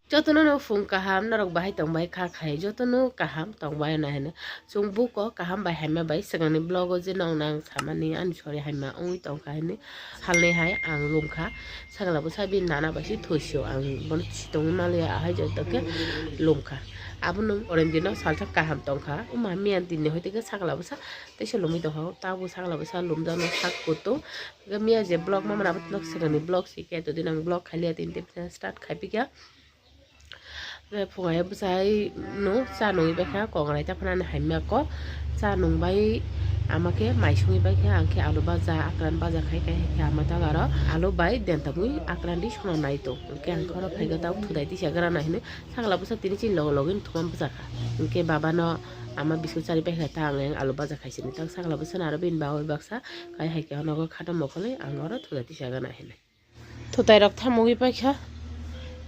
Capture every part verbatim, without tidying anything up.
Jotono no phung kaham, norok bahai tongbai kha khai, jotono kaham tongbai na hino. Chwng buko kaham bai haima bai swkangni vlog o je nong nang samani ani sori haima wngwi tongkha hini. Halni hai ang lumkha, sakla bwsa bini nana bai se thwisio, ang bono sitongwi manliya, ahai joto khe lumkha. Abono orange no salsa kaham tongkha, o ma miyan tinni hoi tongkha sakla bwsa teisa lumwi tongkha, tabuk sakla bwsa lumjakno sak kutung. Miya je vlog ma mana abo nok swkangni vlog si khe, todin ang vlog khailiya tini tei start khaipikha. Phungai bwsai no cha nungwi baikha, kongrai ta phanani haimya ko cha nungbai ama khe mai songwi baikha, ang khe alu baja, akran baja khai khai khe ama ta aro alu bai dentamwi akran di sona nai tong. Hwnkhe ang khoro phaigo ta thudai tisa gra nai hinwi sakla bwsa tini chini logo logo thuma bwsa kha. Hwnkhe baba no ama biscuit chari baikha ta ang alu baja khai sini ta sakla bwsa aro bini bagwi baksa kai hai khe nogo khato mokolwi ang oro thudai tisa gra nai hinwi. Thutai rok thamogwi paikha.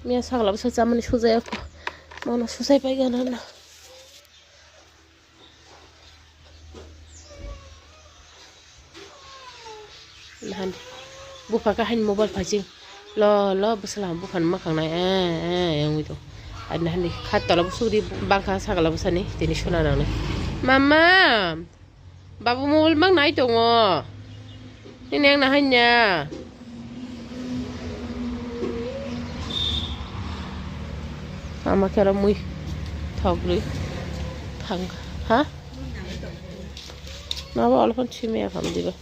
Miya sakla bwsa chamani sujai ako. Mono sujai paigana na. Nahan bupha kahani mobile phaiching. Lo lo bwsala buphani mwkhang nai eh eh wngwi tong. Ar nahan khat tola bwswk di bangkha sakla bwsani tini suna nangnai. Mama. Babu mobile mang nai tongo. Nini ang nahanya. Ama khe oro mui thok rwi thang ha? Mabo alphon simi apham diba.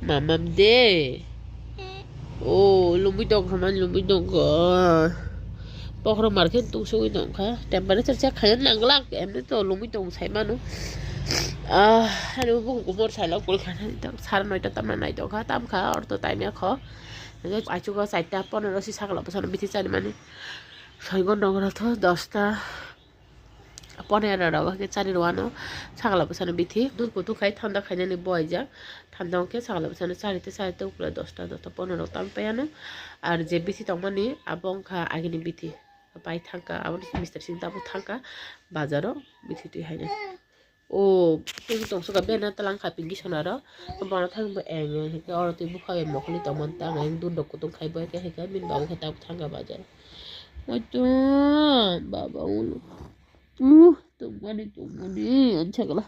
Mamam de. O, lumui tongkha man, lumui tongkha. Bokhorok mar khe tungsugui tongkha. Temperature check khaina nanglak, emni to lumui tong sai mano. Ah, ani bo bukhuk umor sailok kul kha nai tong, sara noita tamna nai tongkha, tamkha, orto time ya kho. Achugo chaita ponero si sakla bwsano bithi chani mani. Soi gonta gora tho dosta. Ponero rok khe chari rwano sakla bwsano bithi dul kutuk khai thanda khainani boijak. Thanda hwnkhe sakla bwsano chari tei chari tei ukula dosta dosta ponero tang paiano. Ar je bithi tongmani abo wngkha agini bithi. Pai thangkha aboni mister sing tabuk thangkha bazaro bithi twi haino. O twi tongsoka bena twlang kha pinki sonaro. Bono thangbo eng eng hwnkhe oro twi bupha bai mokholi tongmani tang eng dul rok kutung khai bo khe hwnkhe bini babu khe tabuk thangkha bazaro. Oito baba ulo. Uh, tongmani, tongmani, ang sakla.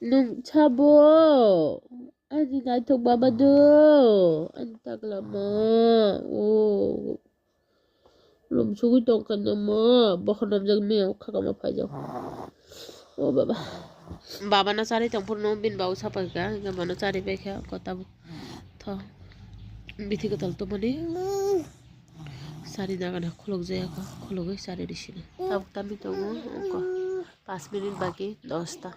Nung sabo. Ani naithok baba do. Ani takla ma. O. Lum sugui tongkha no ma. Bokhor namjak ni khaka ma phaijak. O baba. Baba no chari tong phuru no bin babu sapai kha. Hingke bono chari pai kha. Kota bo. Tho. Bithi kwtal tongmani. Sari nagana khuluk jaya kha, khulugwi sari risina. Tabuk tamni tongo, wngkha pas minute baki dosta.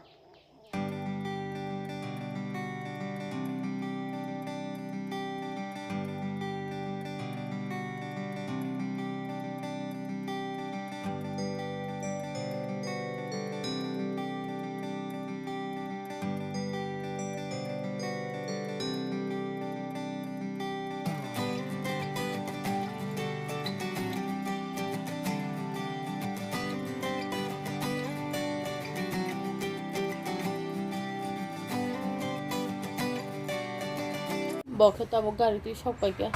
Bo khe tabuk gari twi sok pai kha.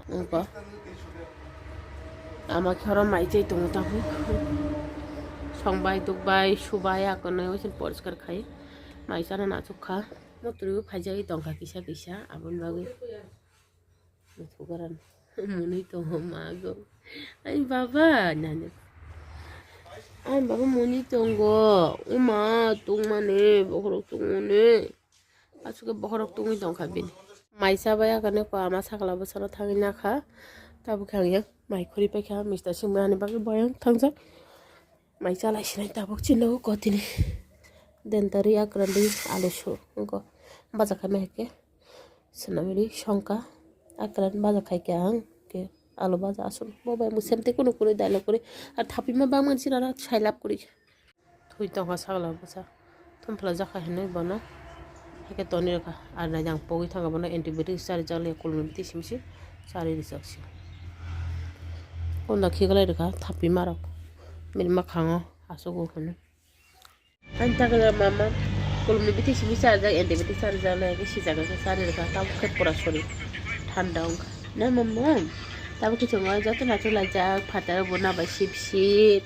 Wngkha. Ama khe oro mai chai tongo tabuk. Songbai, dukbai, subai, akonoi, oisin poriskar khai. Mai chana nachukkha. Motri bo phaijagwi tongkha kisa kisa, aboni bagwi. Muthugaran. Mwnwi tongo mago. Ai baba, nani. Ai baba, mwnwi tongo. Uma, tongmani, bokhorok tongmani. Aswk khe bokhorok tongwi tongkha bini. Mai chabai akane ko ama sakla bwsano thangwi nakha. Tabuk khe ang yang mai khori paikha, mister singmani bagwi boyang thangjak. Mai chalai sinai tabuk chini nogo kotini. Dentari akrandi alu su wngkha. Baja khaima hai khe swnamwi songkha. Akran baja khai khe ang khe alu baja aswk bo bai mwsem tei kunu kunu dailok kwrwi. Ar thapima bangmani sinana sailap kwrwi. Thwi tongkha sakla bwsa. Thum phlajak kha hinwi bono. Hakhe tonwi rwkha. Ar naidi ang pogwi thangkha bono antibiotic charijak le kulmuni biti simi si chari rijak si. Kunda khiklai rwkha thapima rok. Bini mwkhango aswk o hwnwi. Ani takla mama. Kolomni biti simi charjak, ende biti charjak, lai ke sijak, ke sari rwkha, tabuk khe pura sori. Thanda wngkha. Na mama? Tabuk khe chwng joto nachu laijak, phataro bo nabai sip sip.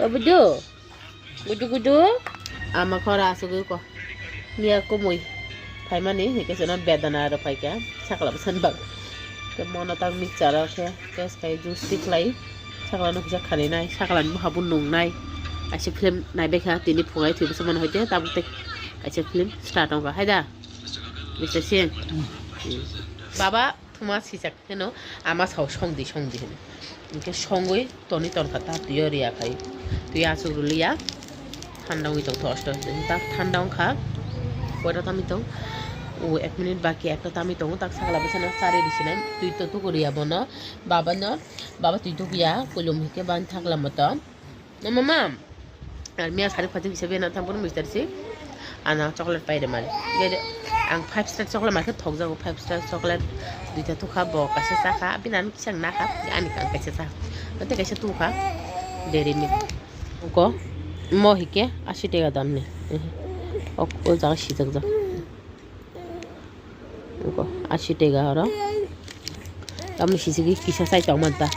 Obo do? Gudu gudu. Ama khora asugwi ko. Miya kumui. Phaimani, hike sono bedana aro phaikha. Sakla bwsani bak. Ke mono tak mixture o khe, test khai juice tikhlai. Sakla no kisa khani nai, sakla ni buha bo nung nai. Kaisa film nai bekha, tini phugai thwi bwsa mano hoite, tabuk tei kaisa film start wngkha. Hai da? Mister Singh. Baba, thuma sijak heno, ama sao songdi, songdi heno. Hingke songwi toni tonkha ta, twiyo riya khai. Twi asuk ruliya. Thanda wngwi tongtho osto, ta thanda wngkha. Koira tamwi tong. O ek minute baki ekta tamwi tongo, tak sakla bwsano chari risinai. Twi to tuku riya bono. Baba no, baba twi tuku ya, kulum hike ban thakla moto. No mama. Ar miya sari phaji bisa bena thang bono mister si. Ana chocolate pai de mali. Gede ang five star chocolate market thok jago, five star chocolate. Duita tukha bo kaisa chakha, bini ani kisang nakha, ani kang kaisa chakha. Tei kaisa tukha. Dairy milk. Ko mo hike asi tega damni. O, o jaga sijak jak. Ko asi tega oro. Tamni sisigi kisa chai tong manta.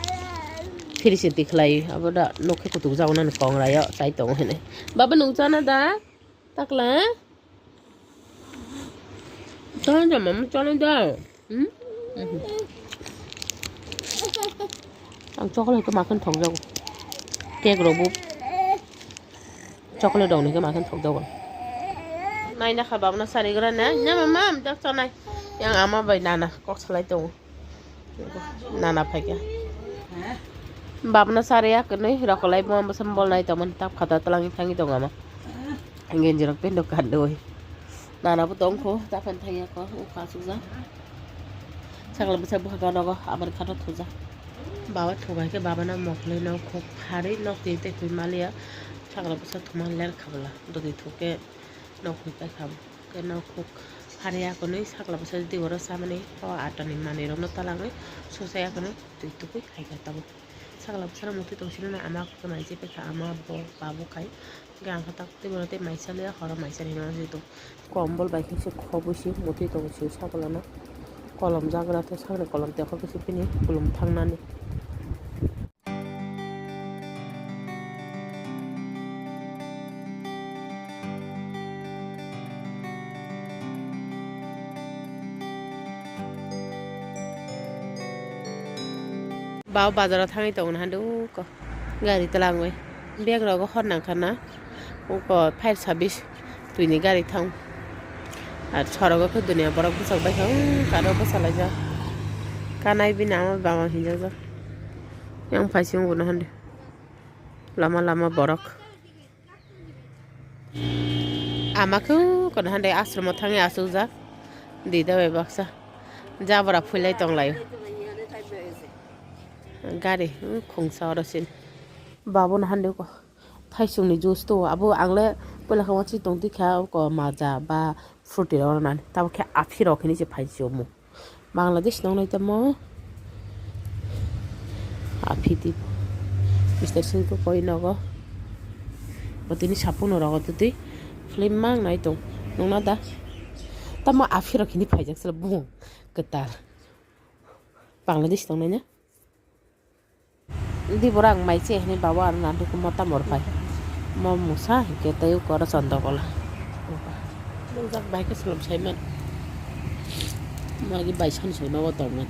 Phiri se tikhlai abo da nokhe kutuk jago nani kong rayo chai tongo hene. Baba nung chana da? Takla? Chana da mama chana da? Hmm? Mhm. Ang chocolate ko makan thok jago. Cake rogo. Chocolate rok ni khe makan thok jago. Nai na kha babna sari gra na. Na mama am tak chanai. Yang ama bai nana kok salai tongo. Nana phaikha. Babna sari ya kwnwi rokolai bo bwsam bol nai tongmani tak phata twlangwi thangwi tongo ama. Genji rok pendo kandoi. Nana bo tongkho, ta phan thangya ko, o kasukjak. Sakla bwsa bwkha nogo, aboni khato thujak. Baba thubai khe babano mokhlwi nok khuk pharwi nok twi tei twi maliya. Sakla bwsa thuma ler khabla, dodi thuk khe nok hwnwi paikha bo. Khe nok khuk pharwi akonwi sakla bwsa twi oro chamani o atani manwi rokno talangwi susa akonwi twi tukwi khaikha tabuk. Sakla bwsano muitu tong sini ama khe mai se paikha ama bo babu khai. Hingke ang khe tak tei bono tei maisa liya, horo maisa hinwi mano se tongo. Kombol bai khe se khobwi se muitu tongo se sabolano. Kolom jagra tei sakni kolom tei khe se bini kulum thangnani. Baba bazaro thangwi tongo hande uko gari twlangwi. Bag rogo hor nangkha na. Uko fire service twini gari thang. Ar sorogo khe duniya borok bwsajak bai kha, umm, karo bwsalaijak. Kanai bini ama bama hinjakjak. Yang phai siyung bono hande. Lama lama borok. Ama khe uko hande ashromo thangwi achukjak. Dida bai baksa. Jabra phuilai tonglaio. Gari, umm, khungsa oro sin. Babono hande uko. Thaisungni juice to abo ang le puila khe wansuk tong twi kha, oko maja ba fruity rok nani, tamo khe aphirok hinwi se phai se omo. Bangladesh nong nai tamo aphiti Mister Singh ko koi nogo. Bo tini sapung no rogo twi film mang nai tong nung na da. Tamo aphirok hinwi phaijak sila bung kwtal. Bangladesh nong nai na. Di borok ang mai se hinwi babo aro nanduk mota mor pai. Mo musa hingke tei ukoro chondrokola. Nungjak bai khe selom saiman. Mo agi bai sani song nogo tongmani.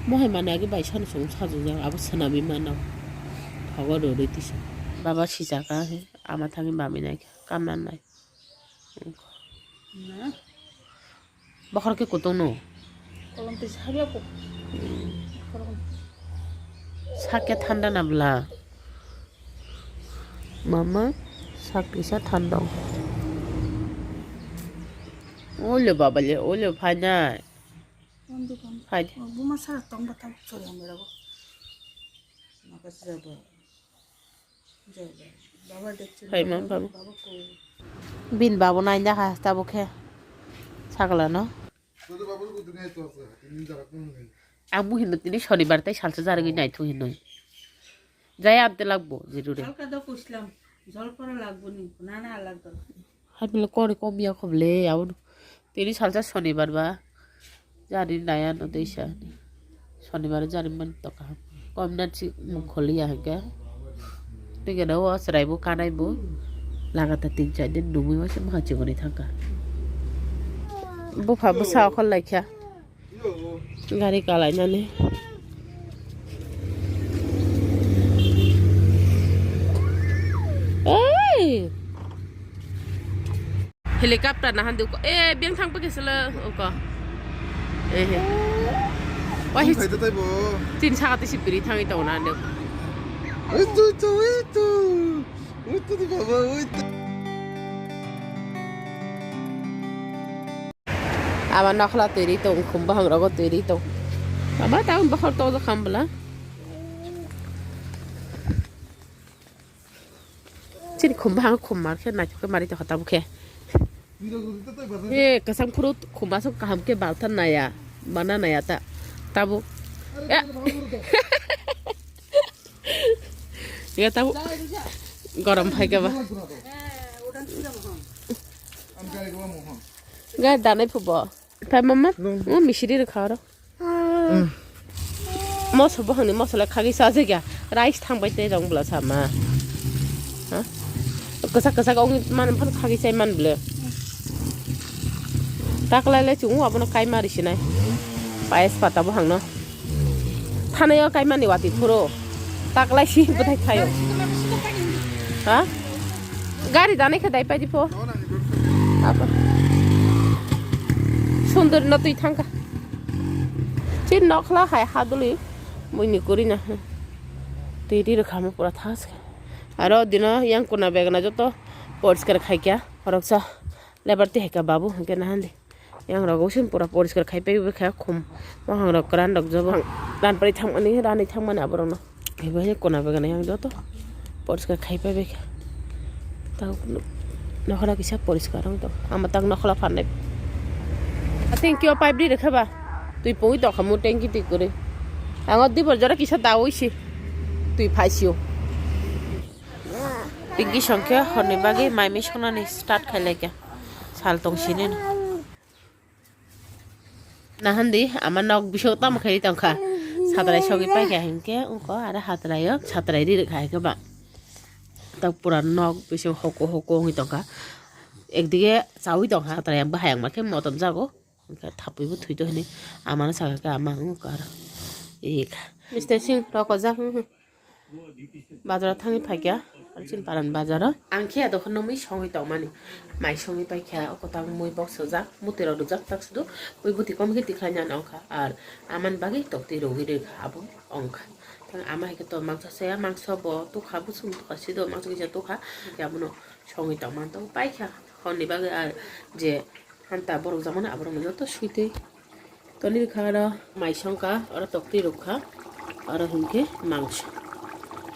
Mo hai mani agi bai sani song sajujak abo swnamwi mano. Thogo rwrwi tisa. Baba sijak ah ama thangwi bami nai khe kamna nai. Na. Bokhor khe kutung no. Kolom twi sabi ako. Sak khe thanda na bla. Mama, sak kisa thanda. Olo baba le, olo phainai. Phai. Buma sa tong ba tang chori ang berago. Maka sira ba. Hai, ma, babu. Bin babu nai da ha, tabuk khe. Sagala no. Ang bu hinno tini sonibar tai salsa jargwi nai thu hinno. Jaya ante lagbo, jerure. Salka do kuislam, jol pora lagbo ni, nana lagbo. Hamle kori kom ya khom le, aboni. Tini salsa sonibar ba. Jani naya no deisa. Sonibar jani man to kaham. Kom na chi mung kholi ya hingke. Tini gana o chwrai bo kanai bo. Lagata tin char din nungwi masa maha chigoni thangka. Bupha bwsa okhol laikha. Gari kalainani. Ei! Helicopter na handi ko. Eh, biang thang pake sele ko. Eh. Wah, Sing his- khai ta tai bo. Tin saka tisi piri thangi tong na ne. Oi tu tu, oi tu. Oi tu tu baba, oi tu. Aba nokhla twi ri tong, khum bahang rogo twi ri tong. Aba ta bahar to kham bla. Chini khum bahang khum mar khe naithok khe mari tokha tabuk khe. He, kwchang phuru khum aswk kaham khe baltan naya, bana naya ta, tabuk. Ya. Ya, tabuk. Gorom phai khe ba. Ga danai phubo. Phai mama. Nung. Nung misiri rwkha oro. Moso bohangni moso le khagwi sa jagya. Rice thangbai tei rong bwla sama. Ha? Kwchak kwchak ongwi man phano khagwi chai man bwle. Taklai le chungo abono kaima risinai. Payas pata bohangno. Thanayo kaimani wati phuru. Taklai si bwthai thayo. Ha? Gari danai khe dai paidi pho. Apa? Sundor no twi thangkha. Chin nokhla hai haduli. Buini kuri na. Twi ri rwkha mo pura thas khe. Aro dino yang kuna begna joto poriskar khaikya. Horoksa lebar twi haikha babu hwnkhe nahandi. Yang rogo sin pura poriskar khai pai bai kha khum. Mohang rok kwran rok jobo. Ran pari thangmani, rani thangmani aborokno. Ebo he kona bagana yang joto poriskar khai pai bai kha. Tang nokhla kisa poriskar wng tong. Ama tang nokhla phanai. Thank you, pipe ri rwkha ba. Twi pungwi tong kha mu tanki twi kwrwi. Ang o dibor jora kisa dawi si. Twi phai sio. Pinki songkhe horni bagwi mai misongnani start khai lai kha. Sal tong sini. Nahandi ama nok bisok tamo khairi tongkha. Satrai sogwi paikha hinkhe wngkha aro hatraio satrai ri rwkha hinkhe ba. Tak pura nok bisok hoko hoko wngwi tongkha. Ekdige chawi tongkha satrai ang bahai ang makhe motom jago. Hinkhe thapwibo thwito hinwi amano sakha khe ama wngkha aro. Ekha. Mister Singh rokojak wngkha. Bazaro thangwi phaikha, chini paran bazaro. Ang khe dokhon nungwi songwi tongmani. Mai songwi paikha, o kwtal mui bok sojak, mwtwi rok rwjak tak sudu. Mui bwtwi kom khe tikhlai nani ongkha. Ar amani bagwi toktwi rwgwi rwkha abo ongkha. Tang ama hai khe to mangso saya, mangso bo tukha, bwswng tukha sido, mangso kisa tukha. Khe abono songwi tongmani tongo paikha. Honni bagwi ar je hanta borok jamani aborokno joto switwi Toni rwkha aro mai songkha, aro toktwi rwkha, aro hinkhe mangso.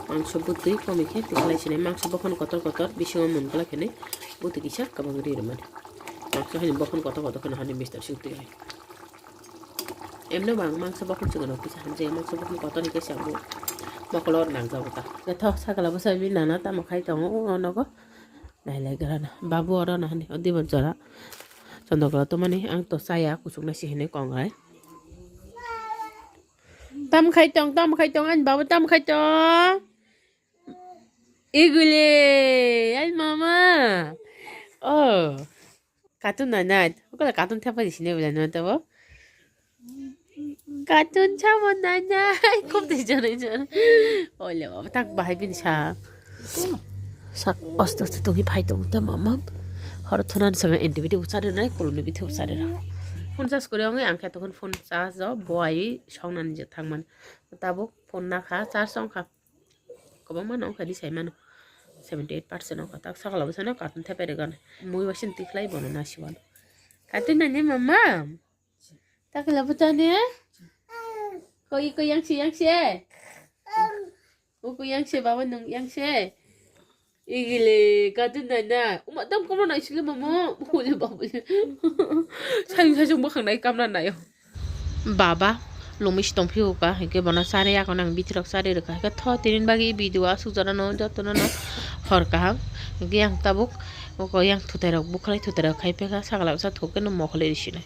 Mangso bwtwi komi khe tikhlai sinai, mangso bokhon kotor kotor, bisingo mun kwlai khenai bwtwi kisa kwbangma ri rwmani. Mangso haino bokhon kotor kotor kheno hani mister sing twi hai. Emno bang mangso bokhon chwngno kisa hamjaya, mangso bokhon kotor ni khe se abo mokolo nangjago ta. Tho sakala bwsai bini nana tamo khai tongo o nogo. Nailai grana. Babu oro nahani, o dibo jora. Chondokla tomani, ang to chaya, kuchuk nai si hinui kong hai. Tam khai tong, tam khai tong, ani babu tam khai tong. Igule, ai mama. Oh. Cartoon nai nai. Okala cartoon thapa di sini bela nonton bo. Cartoon chamo nai nai. Kom tei jana jana. Ole baba tak bahai bini sa. Sak osto osto tongwi phai tong ta mama. Hor thonan sanga N T V de uchare nai, koloni bithe uchare ra. Phone charge kore onge ang khe tokon phone charge o bowai songnani je thangmani. Tabuk phone nakha, charge ongkha. Kwbangma no ongkha di sai mano. Seventy eight percent ongkha. Tak sakala bwsano cartoon thepai rwgano. Mui wasin tikhlai bono nasiwano. Cartoon nani mama. Takla bwtani? Koi, koi, yang si, yang si. Uku yang si, baba nung yang si. Igile, cartoon nai na. Uma tam kono nai sile mama. Ule baba. Sayung sayung bakhang nai kamna nayo. Baba, lumi si tongphio ka, hingke bono sari ako nang bitirok sari rwkha. Hingke tho tinin bagi video asuk jora no joto no no hor kaham. Hingke yang tabuk, oko yang thutai rok bukhalai, thutai rok khai pekha, sakala bwsa thok khe no mokholoi risi nai.